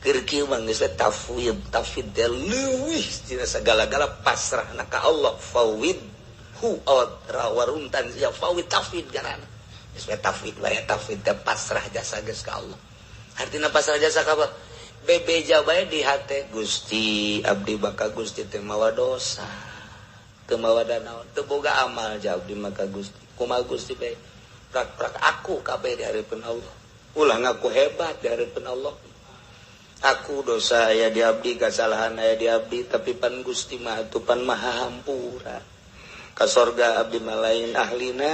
Keur kieu mah geus tafwid. Tafwid teh leuwih tina sagala-gala, pasrahna ka Allah. Fawid hu waruntan ya, fawid, tafwid garana geus we tafwid wae. Tafwid teh pasrah jasa geus ka Allah. Artina pasrah jasa ka Allah, bebeja bae di hate, "Gusti, abdi bakal Gusti teh mawa dosa, teu mawa naon, teu boga amal ja abdi mah ka Gusti. Kumaha Gusti bae." Prak-prak aku kabeh di hareupeun Allah. Ulah ngaku hebat di hareupeun Allah. Aku dosa aya di abdi, kesalahan aya di abdi, tapi pan Gusti mah atuh pan maha hampura. Ka sorga abdi mah lain ahlina,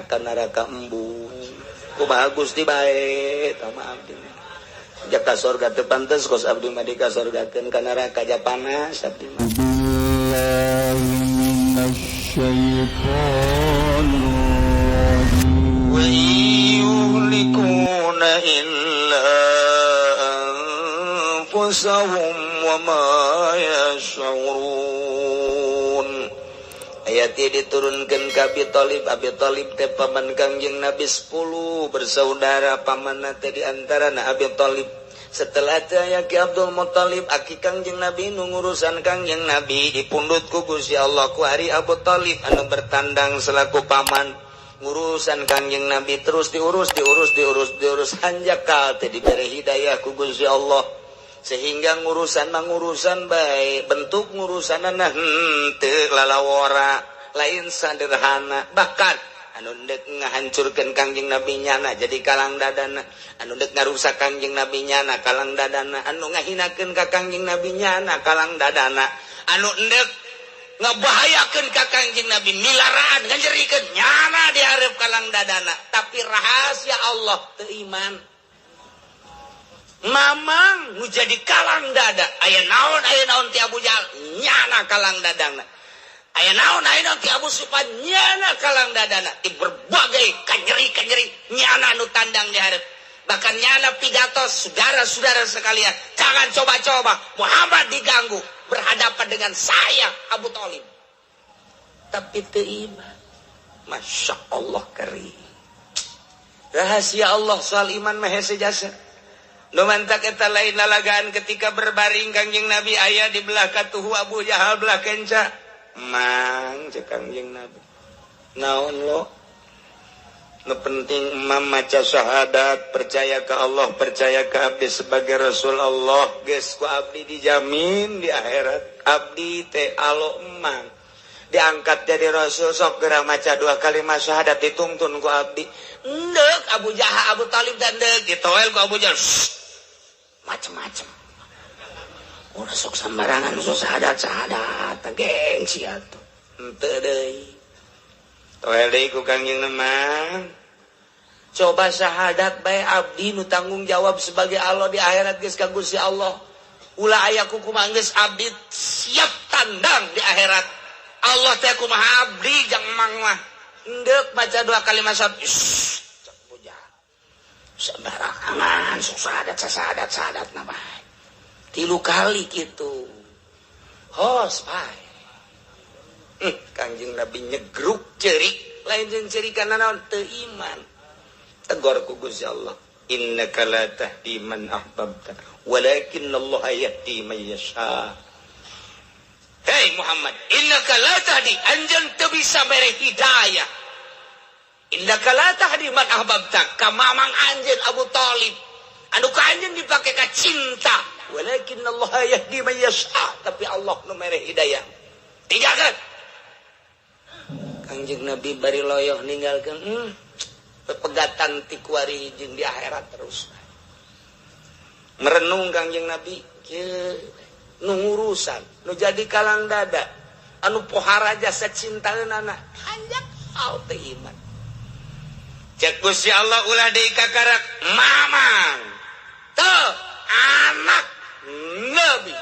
ka neraka embung. Kumaha Gusti bae tah mah abdi mah. Ja ka sorga teu pantes kos abdi mah dikasorgakeun, ka neraka ja panas abdi mah. بالله من الشيطان الرجيم. وإن يهلكون إلا أنفسهم وما يشعرون. Ayat ini diturunkan ke Abi Thalib. Abi Thalib teh paman Kangjeng Nabi, 10 bersaudara, paman teh di antara na Abi Thalib. Setelah teh aya Ki Abdul Muthalib, aki Kangjeng Nabi, nu ngurusan Kangjeng Nabi dipundut ku Gusti Allah ku hari Abu Thalib anu bertandang selaku paman ngurusan Kangjeng Nabi. Terus diurus, diurus, diurus, diurus, hanjakal teh diberi hidayah ku Gusti Allah sehingga ngurusan mangurusan baik bentuk ngurusan henteu lalawora, lain sederhana. Bahkan anu dek ngahancurkeun Kangjeng Nabi nyana jadi kalang dadana, anu dek ngarusak Kangjeng Nabi nyana kalang dadana, anu ngahinakeun ka Kangjeng Nabi nyana kalang dadana, anu endek ngebahayakeun ka Kangjeng Nabi, milaraan nganyerikeun, nyana dihareup kalang dadana. Tapi rahasia Allah, teu iman. Mamang nu jadi kalang dada, aya naon, aya naon ti Abu Jahal, nyana kalang dadana. Aya naon, aya naon ti Abu Sufyan, nyana kalang dadana. Di berbagai kanyeri-kanyeri nyana nu tandang di hareup. Bahkan nyana pidato, "Saudara-saudara sekalian, jangan coba-coba Muhammad diganggu, berhadapan dengan saya Abu Thalib." Tapi teu iman. Masya Allah, keri rahasia Allah soal iman mah hese jasa. Nu mantak eta lain lalagaan ketika berbaring Kangjeng Nabi, aya di belah katuhu Abu Jahal, belah kenca. "Mang," cek Kangjeng Nabi, "naon lo? Nu penting emam maca syahadat, percaya ke Allah, percaya ke abdi sebagai Rasul Allah, geus ku abdi dijamin di akhirat abdi teh alo emang diangkat jadi Rasul. Sok geura maca dua kalimat syahadat, dituntun ku abdi." Ndek Abu Jahal, Abu Talib dan ndek ditoel ku Abu Jahal, "Macem-macem udah, sok sembarangan, sok syahadat syahadat, gengsi atuh." Henteu deui, toel deui ku Kangjeng, "Mang, coba syahadat bae, abdi nu tanggung jawab sebagai Allah di akhirat geus ka Gusti Allah. Ulah aya kumaha geus abdi siap tandang di akhirat. Allah teh kumaha abdi jang mang mah." Endek baca dua kalimat syahadat, cek Abu Jahal, "Sembarangan, sok syahadat syahadat syahadat." Nah, bae tilu kali gitu, hos bae. Kangjeng Nabi nyegruk cerik, lain jeung cerik karena naon? Teu iman. Tegor ku Gusti Allah, "Innaka la tahdi man ahbabta walakin Allah yahdi man yasha." Hei Muhammad, innaka la tahdi, anjeun teu bisa mere hidayah. Innaka la tahdi man ahbabta, ka mamang anjeun Abu Thalib anu ka anjeun dipake ka cinta. Walakin Allah yahdi man yasha, tapi Allah nu mere hidayah. Tinggalkan. Kangjeng Nabi bari loyoh ninggalkeun, pepegatan ti kuari jeung di akhirat terus. Merenung Kangjeng Nabi kieu, nu ngurusan, nu jadi kalang dada, anu pohara jasa cintaeunana, hanjak teu iman. Cek Gusti Allah, "Ulah deui kakarak mamang. Tuh, anak Nabi,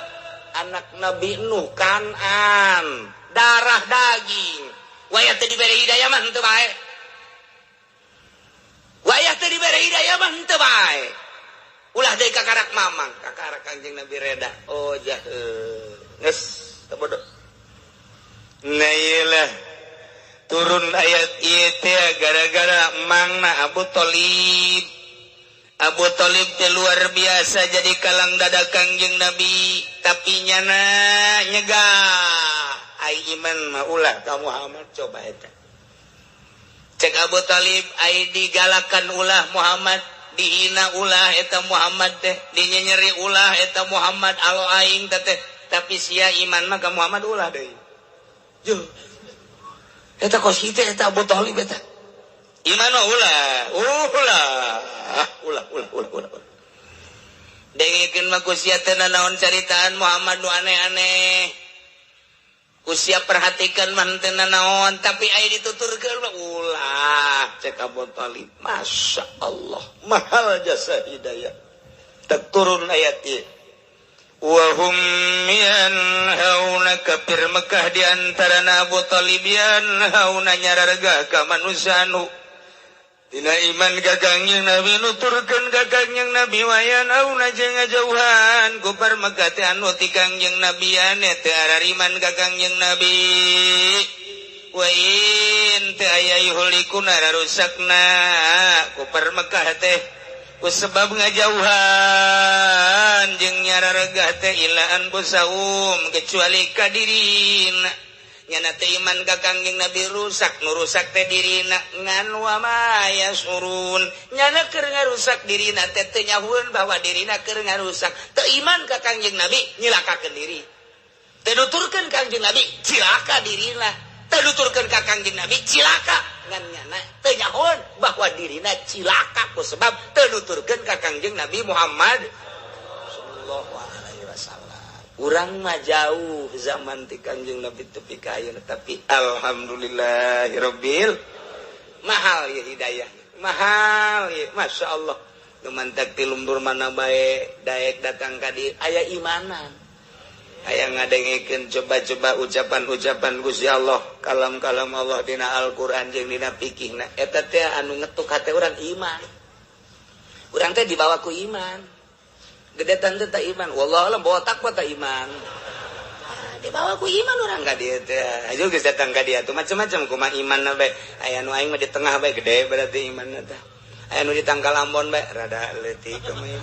anak Nabi Nuh Kanan, darah daging. Wayah teu dibere hidayah mah henteu bae. Wayah teu dibere hidayah mah henteu bae. Ulah deui kakarak mamang." Kakarak Kangjeng Nabi reda. Oh jahe. Geus teu bodoh. Nah, iyalah turun ayat ieu teh gara-gara mangna Abu Thalib. Abu Thalib teh luar biasa jadi kalang dada Kangjeng Nabi, tapi nyana nyegah ai iman mah ulah ka Muhammad. Coba eta cek Abu Thalib, ai digalakan ulah Muhammad, dihina ulah eta Muhammad teh, dinyenyeri ulah eta Muhammad, alo aing teh, tapi sia iman mah ka Muhammad ulah deui. Juh, eta kos kitu eta Abu Thalib. Eta iman mah ulah, ulah, ulah, ulah, ulah, ulah. Dengekeun mah ku sia teh naon caritaan Muhammad nu aneh-aneh, ku sia perhatikan mah teu naon, tapi aya dituturkeun mah ulah, cek Abu Thalib. Masya Allah, mahal jasa hidayah. Tak turun ayat ieu. Wahum yanhauna, kafir Mekah di antara Abu Thalib, yanhauna nyarargah ka manusia anu Dina iman ka Kangjeng Nabi, nuturkeun ka Kangjeng Nabi, wayanhauna jeung ngajauhan kufar Mekah teh anu ti Kangjeng Nabi, ane teu arariman ka Kangjeng Nabi. Wa in teu aya yuhlikuna rusakna kufar Mekah teh ku sebab ngajauhan jeung nyararegah teh illa anfusahum kecuali ka dirina. Nyana teh iman ka Kangjeng Nabi rusak, nu rusak teh dirina, ngan wa ma yasyurun nyana keur ngarusak dirina teh teu nyahueun bahwa dirina keur ngarusak. Teu iman ka Kangjeng Nabi nyilakakeun diri, teu nuturkeun Kangjeng Nabi cilaka dirina, teu nuturkeun ka Kangjeng Nabi cilaka, ngan nyana teu nyahueun bahwa dirina cilaka ku sebab teu nuturkeun ka Kangjeng Nabi Muhammad sallallahu alaihi wasallam. Urang mah jauh zaman ti Kangjeng Nabi tepi ka ayeuna, tapi alhamdulillahirabbil mahal ya hidayah, mahal ya, Masya Allah. Nu mantak ti lembur mana bae daek datang ka dieu, aya imanan, aya ngadengekeun coba-coba ucapan-ucapan Gusti Allah, kalam-kalam Allah dina Al-Qur'an jeung dina fikihna. Eta teh anu ngetuk hate urang iman, urang teh dibawa ku iman. Gede tante tak iman, wallahu alam bawa takwa tak iman. Ah, dibawa ku iman urang ka dieu teh. Ayo geus datang ka dieu tuh macam-macam kumaha iman bae. Aya nu aing mah di tengah bae gede berarti imanna teh, aya nu di tangkal ambon bae rada leutik kumaha,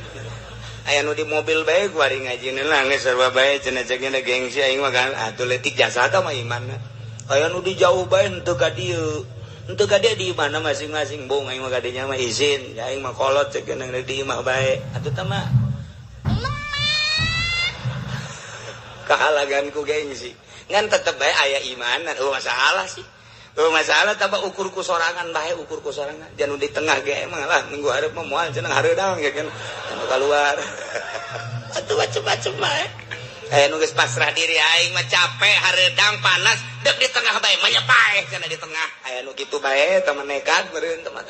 aya nu di mobil bae kuari ngajina nangis sarua bae cenah cekna gengsi aing mah kan atuh leutik jasa ka mah imanna. Aya nu di jauh bae henteu ka dieu, henteu ka dieu di mana masing-masing bung aing mah ka dinya mah izin aing mah kolot cek di imah bae atuh tah mah kahalagan ku gengsi, ngan tetep bae aya imanan. Oh, masalah sih, oh, masalah tambah ukur ku sorangan bae, ukur ku sorangan jangan di tengah ge emang lah minggu hareup mah moal cenah hareudang ya kan anu keluar atuh macem-macem bae. Aya nu geus pasrah diri, aing mah capek hareudang panas dek di tengah bae mah paeh cenah di tengah. Aya nu kitu bae teh nekat meureun teh mah.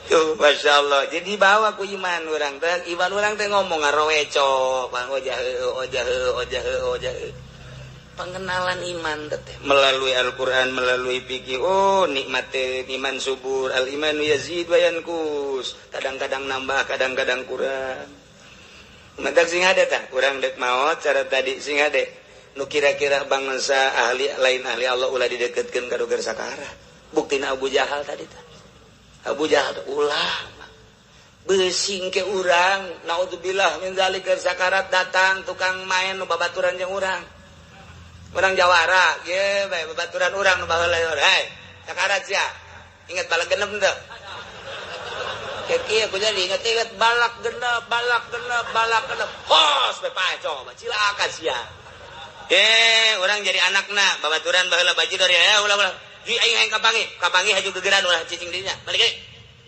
Tuh, Masya Allah. Jadi bawa ku iman orang teh, iman orang teh ngomong ngaroweco, bang ojah ojah ojah ojah. Pengenalan iman teh melalui Al-Qur'an, melalui fikih. Oh, nikmat iman subur, al imanu yazid wa yanqus. Kadang-kadang nambah, kadang-kadang kurang. Mentak sing hade tah, urang dek maot cara tadi sing hade. Nu kira-kira bangsa ahli lain ahli Allah ulah dideketkeun ka doger sakarat. Buktina Abu Jahal tadi tah. Abu Jahal ulah besing ke urang, naudzubillah min zalik, sakarat datang tukang main nu babaturan jeung urang, urang jawara ye bae babaturan urang nu baheula, "Hei, sakarat sia, ingat balak genep teu?" Kieu ku jadi inget-inget balak genep, balak genep, balak genep, hos bae pae, coba cilaka sia. Eh, urang jadi anakna babaturan baheula bajidor ya, ulah ulah. Ji aing hayang kapanggih, kapanggih haju gegeran ulah cicing dinya. Balik deui.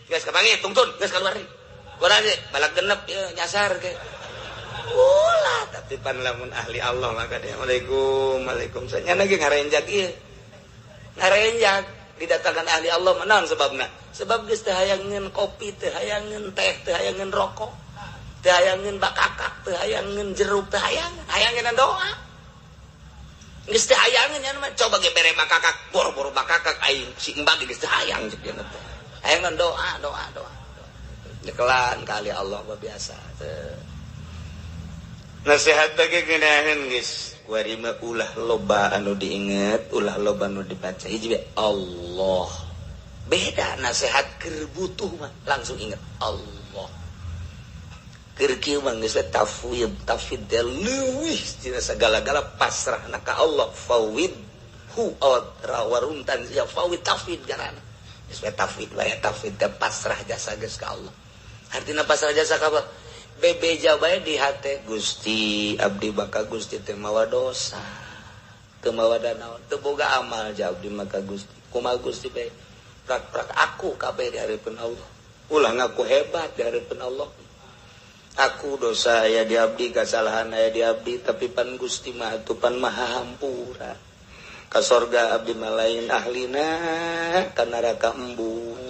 Geus kapanggih tungtun, geus keluar deui. Urang balak genep ya nyasar ke. Ulah, tapi pan lamun ahli Allah maka dia Waalaikum, waalaikumsalam. Nya ge ngarenjak ieu. Ngarenjak didatangkan ahli Allah menang sebabna. Sebab geus teu hayangeun kopi, teu hayangeun teh, teu hayangeun rokok, teu hayangeun bakakak, teu hayangeun jeruk, teu hayangeun, hayangeun doa. Geus teu hayangeun nya mah coba ge bere bakakak, boro-boro bakakak aing si embag geus teu hayang cek dia teh. Hayangeun doa, doa, doa. Nyekelan kali Allah mah biasa. Nasihat bagi geunaheun geus kuari mah ulah loba anu diinget, ulah loba anu dibaca. Hiji bae Allah. Beda nasihat keur butuh mah langsung ingat Allah. Keur kieu mah geus tafwid, tafwid teh leuwih tina sagala-gala pasrahna ka Allah. Fawid hu rawaruntan ya fawid tafwid garana. Geus we tafwid bae, tafwid teh pasrah jasa geus ka Allah. Artina pasrah jasa ka Allah. Bebeja bae di hate Gusti abdi baka Gusti teh mawa dosa. Teu mawa danaon, teu boga amal ja abdi maka Gusti. Kumaha Gusti bae? Prak-prak aku kabeh di hareupeun Allah. Ulah ngaku hebat di hareupeun Allah. Aku dosa aya di abdi, kasalahan aya di abdi, tapi pan Gusti mah atuh pan maha hampura. Ka sorga abdi mah lain ahlina, ka neraka embung.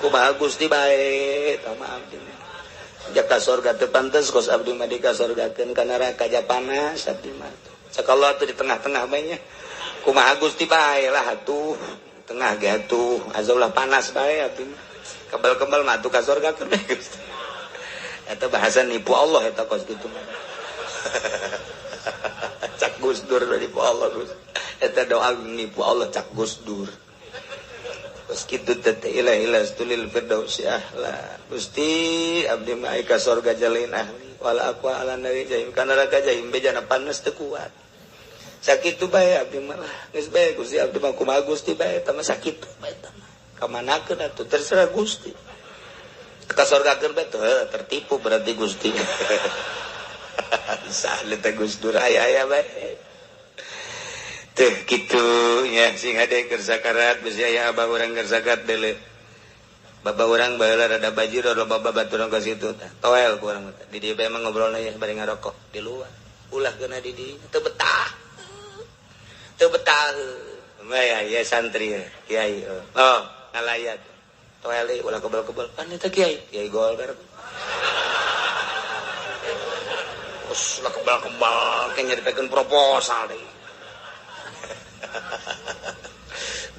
Kumaha Gusti bae tah mah abdi mah. Jaka sorga teu pantes kos abdi mah dikasorgakeun, ka neraka ja panas abdi mah. Cak Allah atuh di tengah-tengah bae nya. Kumaha Gusti bae lah atuh. Tengah ge atuh, azaulah panas bae abdi mah. Kebal-kebal mah atuh ka sorga keur Gusti. Eta bahasa nipu Allah eta kos kitu mah. Cak Gus Dur nipu Allah Gus. Eta doa nipu Allah cak Gus Dur. Kos kitu teh ilahi lastulil firdausi ahla. Gusti abdi mah ka sorga jalain ahli wala aqwa ala nari jahim ka neraka jahim bejana panas teu kuat. Sakitu bae abdi mah lah. Geus bae Gusti abdi mah kumaha Gusti bae eta mah sakitu bae eta mah. Kamanakeun atuh terserah Gusti. Ka sorgakeun bae teu tertipu berarti Gusti. Sah teh Gus Dur aya-aya bae. Teh kitu nya sing hade keur sakarat besi aya abah urang keur sakat deuleu. Bapak urang baheula rada bajir loba batur ka situ tah. Toel ku urang teh. Di dieu bae mah ngobrolna ya bari ngarokok di luar. Ulah geuna di dieu teu betah. Teu betah. Mah ya santri ya, kiai. Oh, ngalayat. Toel ulah kebel-kebel. Pan eta kiai, kiai golkar. Terus ulah kebal-kebal kayak nyaritakeun proposal deui.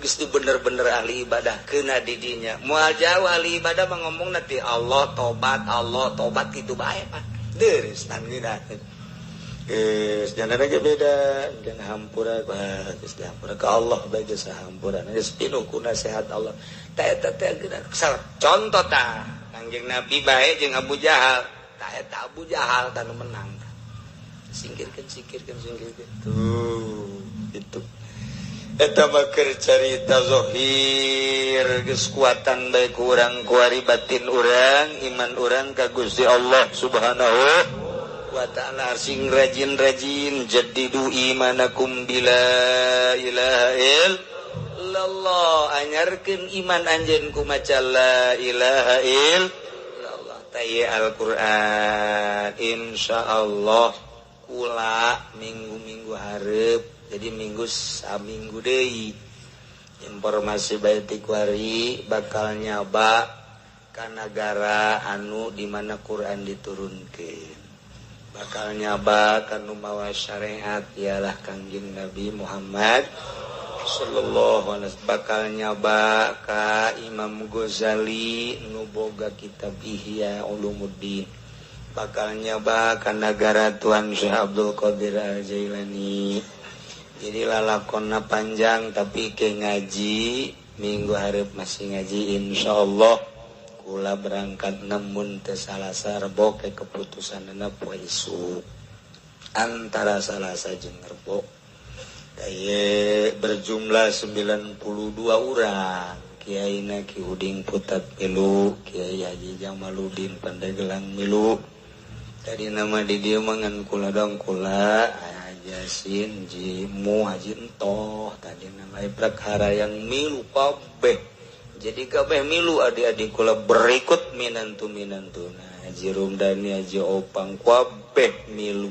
Geus bener-bener ahli ibadah kena didinya. Moal jauh ahli ibadah mah ngomongna ti Allah tobat kitu bae pan. Deus tan geuna. Geus jangan ge beda, jangan hampura geus dihampura ka Allah bae geus hampura. Geus pinuh ku nasihat Allah. Ta eta teh geuna contoh tah Kangjeng Nabi bae jeung Abu Jahal. Ta eta Abu Jahal tah nu menang. Singkirkeun singkirkeun singkirkeun. Tuh gitu. Eta mah keur carita zahir geus kuatan bae ku urang kuari batin urang iman urang ka Gusti Allah Subhanahu wa ta'ala. Sing rajin-rajin jaddidu imanakum bila ilaha illallah, anyarkeun iman anjeun ku maca la ilaha illallah. Ta ieu Al-Qur'an insyaallah kula minggu-minggu hareup. Jadi minggu saminggu deui informasi bae ti kuari bakal nyaba ka nagara anu di mana Quran diturunkeun. Bakal nyaba ka nu mawa syariat ialah Kangjeng Nabi Muhammad sallallahu alaihi wasallam. Bakal nyaba ka Imam Ghazali nu boga kitab Ihya Ulumuddin. Bakal nyaba ka nagara Tuan Syekh Abdul Qadir Al-Jailani. Jadi lalakonna panjang tapi ke ngaji minggu hareup masih ngaji insyaallah. Kula berangkat namun teu Salasa Rebo ke keputusanna poe isuk. Antara Salasa jeung Rebo. Kaye berjumlah 92 orang. Kiaina Ki Uding Putat milu, Kiai Haji Jamaluddin Pandeglang milu. Tadi nama di dieu mah ngan kula dong kula Yasin Jimu Haji Entoh tadi nama perkara yang milu kabeh. Jadi kabeh milu adik-adik kula berikut minantu minantu. Nah, Haji Rumdani Haji Opang kabeh milu.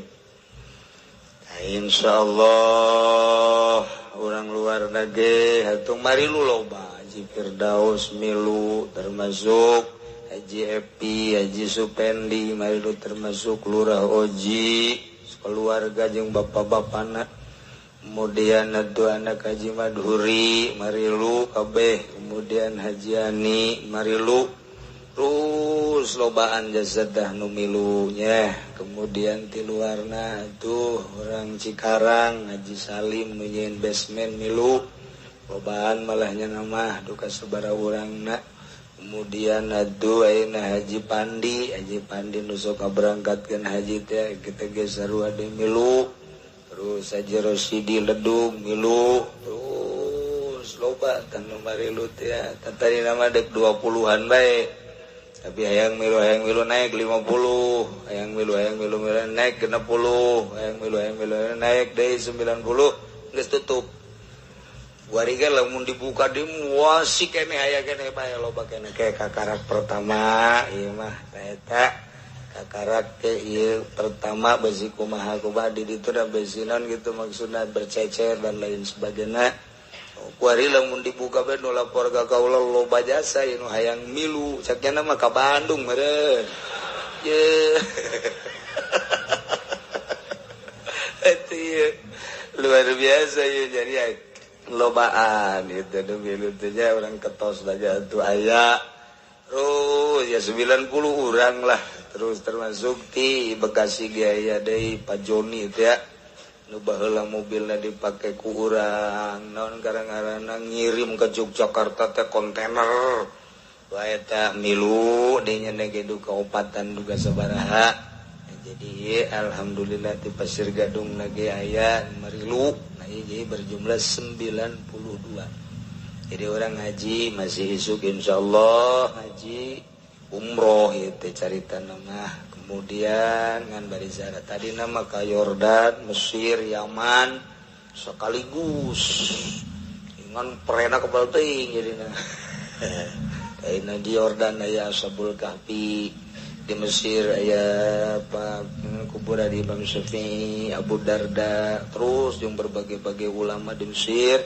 Nah, insyaallah orang luar nage hatung marilu loba Haji Firdaus milu termasuk Haji Epi, Haji Supendi marilu termasuk Lurah Oji keluarga jeung bapak-bapana. Kemudian atuh anak Haji Madhuri marilu kabeh, kemudian Haji Ani marilu, terus lobaan jazadah nu milunya. Kemudian ti luarna atuh orang Cikarang Haji Salim nu nyieun basement milu, Lobaan malahnya nama duka sabaraha urangna. Kemudian aduh ayeuna Haji Pandi, Haji Pandi nu sok kaberangkatkeun haji teh kita ge sarua deui milu. Terus Haji Rosidi Ledug milu. Terus loba tan nu marilu teh tadi nama dek 20-an bae. Tapi hayang milu naik 50, hayang milu naik 60, hayang milu naik deui 90, geus tutup. Wariga lamun dibuka di muasi keneh aya keneh bae loba keneh kayak kakarak pertama ieu mah eta kakarak teh ieu pertama besi kumaha kumaha di ditu da besi naon gitu maksudna bercecer dan lain sebagainya. Kuari lamun dibuka bae nu lapor ka kaula loba jasa ieu nu hayang milu caknya mah ka Bandung meureun. Ye. Eta luar biasa ieu jadi lobaan itu milu teh orang ketos saja tuh aya. Terus ya 90 orang lah. Terus termasuk ti Bekasi ge aya deui Pak Joni teh ya. Nu baheula mobilna dipake ku urang naon karang-karangna ngirim ke Yogyakarta teh kontainer. Wah eta milu deui nya ge duka opatan duka sabaraha. Jadi alhamdulillah di Pasir Gadung ge aya marilu. Nah jadi berjumlah 92. Jadi orang haji masih isuk insyaallah haji umroh itu carita nama. Kemudian ngan bari ziarah tadi nama ka Yordan, Mesir, Yaman sekaligus. Ngan perena kebal teuing jadina. Ayeuna di Yordan aya Ashabul Kahfi, di Mesir aya apa kuburan Imam Syafi'i, Abu Darda, terus yang berbagai-bagai ulama di Mesir.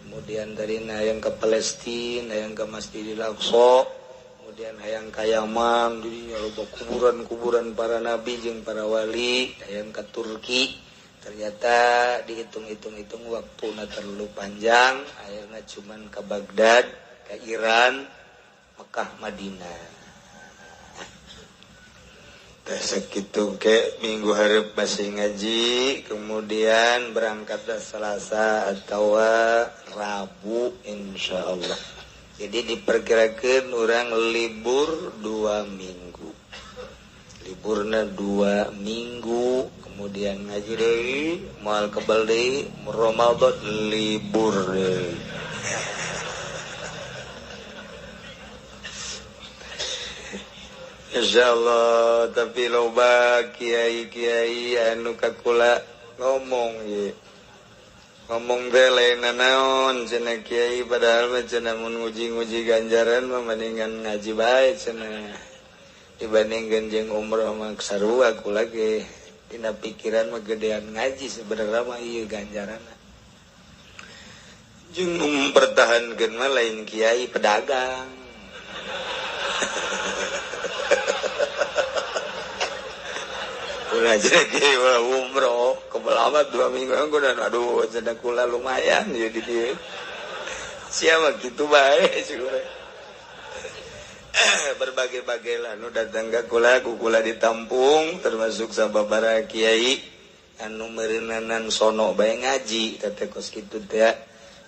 Kemudian dari hayang ke Palestina, hayang ke Masjidil Aqsa, kemudian hayang ka Yaman, jadi loba kuburan-kuburan para nabi jeung para wali, hayang ke Turki. Ternyata dihitung-hitung-hitung waktuna terlalu panjang, akhirnya cuman ke Baghdad, ke Iran, Mekah, Madinah. Segitu ke minggu hareup masih ngaji, kemudian berangkatlah Selasa atau Rabu insyaallah. Jadi diperkirakan orang libur 2 minggu. Liburna 2 minggu, kemudian ngaji deui, moal kebal deui, Ramadan libur deui. Insyaallah, tapi loba kiai-kiai anu kakula ngomong ye. Ngomong teh lain naon cenah kiai padahal mah cenah mun nguji-nguji ganjaran mah mendingan ngaji bae cenah. Dibandingkeun jeung umroh mah sarua kula ge. Dina pikiran mah gedean ngaji sebenarnya mah ieu ganjaranna. Jeung mempertahankeun mah lain kiai pedagang. Ulah jadi ulah umroh kebel amat 2 minggu dan aduh cenah kula lumayan ya di dieu. Siapa gitu bae berbagai-bagai lah nu datang ka kula ku kula ditampung termasuk sababaraha kiai anu meureunnanan sono bae ngaji teh kos kitu teh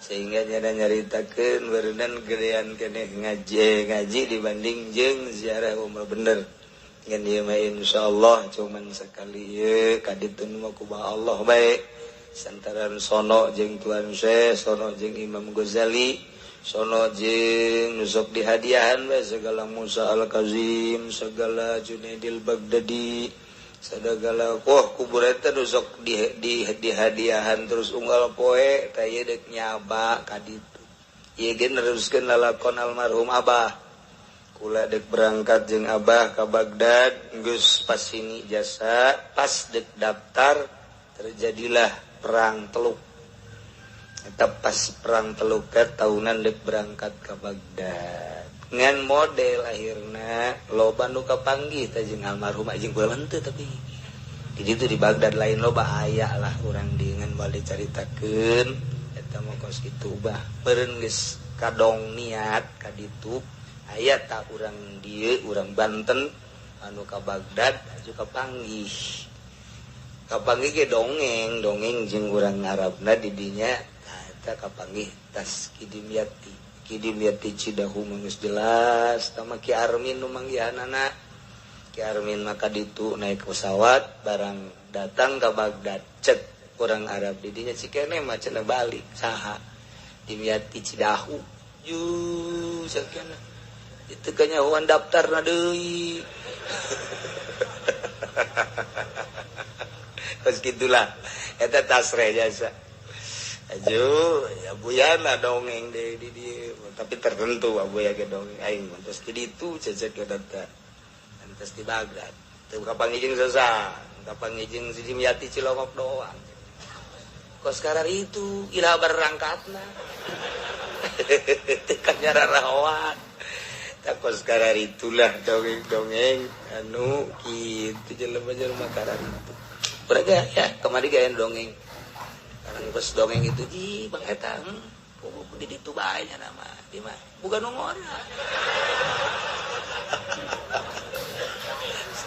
sehingga nyada nyaritakeun meureunnan gedean keneh ngaji dibanding jeung ziarah umroh bener. Ngan ieu mah insyaallah cuman sekali ieu kaditu mah kumaha Allah bae. Santaran sono jeung Tuan Syekh, sono jeung Imam Ghazali, sono jeung nu sok dihadiahan bae segala Musa Al-Kazim, segala Junaidil Baghdadi, segala wah kubur eta nu sok dihadiahan terus unggal poe tah ieu deuk nyaba kaditu. Ieu ge neruskeun lalakon almarhum Abah. Kula dek berangkat jeung Abah ka Baghdad geus pas sini jasa pas dek daftar terjadilah perang Teluk. Eta pas perang Teluk teh tahunan dek berangkat ka Baghdad. Ngan model akhirna loba nu kapanggih teh jeung almarhum jeung kula henteu tapi di ditu di Baghdad lain loba aya lah urang di ngan bade caritakeun eta mah kos kitu bah meureun geus kadong niat ka ditu. Aya tak urang dieu urang Banten anu ka Baghdad aju kapanggih. Kapanggih ge dongeng, dongeng jeung urang Arabna di dinya harita kapanggih tas Ki Dimyati. Ki Dimyati Cidahu geus jelas tama Ki Armin nu manggihanana. Ki Armin maka ditu naik pesawat barang datang ke Baghdad cek orang Arab didinya cikene mah cenah balik saha Dimyati Cidahu ju sakena itu kanyahoan daftarna deui. Terus gitulah eta tasreh jasa. Aduh, ya buyana dongeng deui di dieu, tapi tertentu abuya ge dongeng aing mah terus di ditu cecek eta teh. Terus di Baghdad. Teu kapanggih jeung sasa, kapanggih jeung si Dimyati Cilongok doang. Kos karar itu ilah berangkatna. Teu kanyararahoan. Takos karar itulah dongeng-dongeng anu kitu jelema-jelema karar itu. Urang ya kemari gaya dongeng. Karena pas dongeng itu di bang eta di ditu bae nya nama di mah bukan ngora.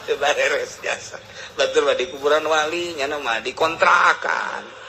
Teu bareres jasa. Batur mah di kuburan wali nya mah dikontrakan.